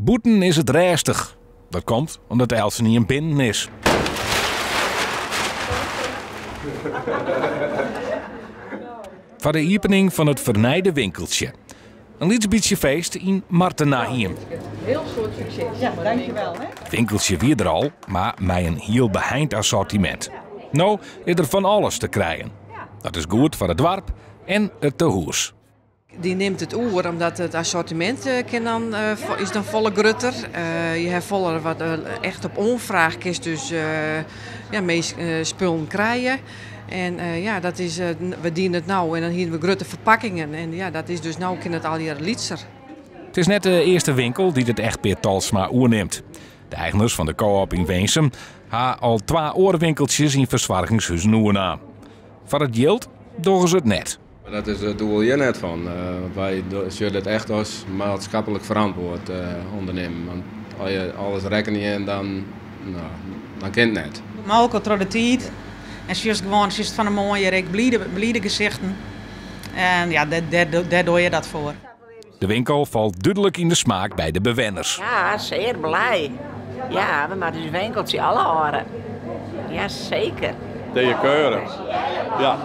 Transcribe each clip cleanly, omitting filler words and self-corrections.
Bûten is it rêstich. Dat komt omdat eltsenien binnen is. Foar de iepening fan it fernijde winkeltsje. In lyts bytsje feest yn Martenahiem. It winkeltsje wie der al, mar mei in hiel beheind assortimint. No is der fan alles te krijen. Dat is goed foar it doarp en it tehûs. Dy nimt it oer omdat it assortimint kin dan, is dan folle grutter. Je ha folle wat echt op oanfraach kinst dus ja, minsken spullen krije. En ja, dat is, we dienen it no en dan hienen we grutte ferpakkingen. En ja, dat is dus no kin it allegear lytser. It is net de earste winkel dy't it echtpear Talsma oernimt. De eigners fan de Co-op yn Winsum ha al twa oare winkeltsjes yn fersoargingshuzen oernaam. Foar it jild dogge se it net. Dat is it doel hjir net fan. Want wy sjogge dit echt as maatskiplik ferantwurd ûndernimmen. Want as je alles rekkenje, dan, no, dan kin it net. Molke troch de tiid en sjochst gewoan, sjochst fan 'e moarn hjir ek blide, blide gesichten. En ja, dêr, dêr, dêr doar je dat foar. De winkel falt dúdlik yn de smaak by de bewenners. Ja, zeer blij. Ja, we moatte ús winkeltsje alle hâlde. Ja, seker. Deye keurich. Ja.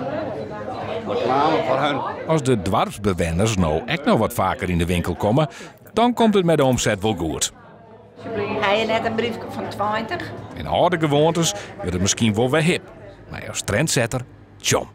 Reklame foar hun. As de doarpsbewenners no ek noch wat faker yn de winkel komme, dan komt it mei de omset wol goed. Ha je net in briefke fan 20? En âlde gewoantes wurde miskien wol wer hip, mei as trendsetter Tsjom.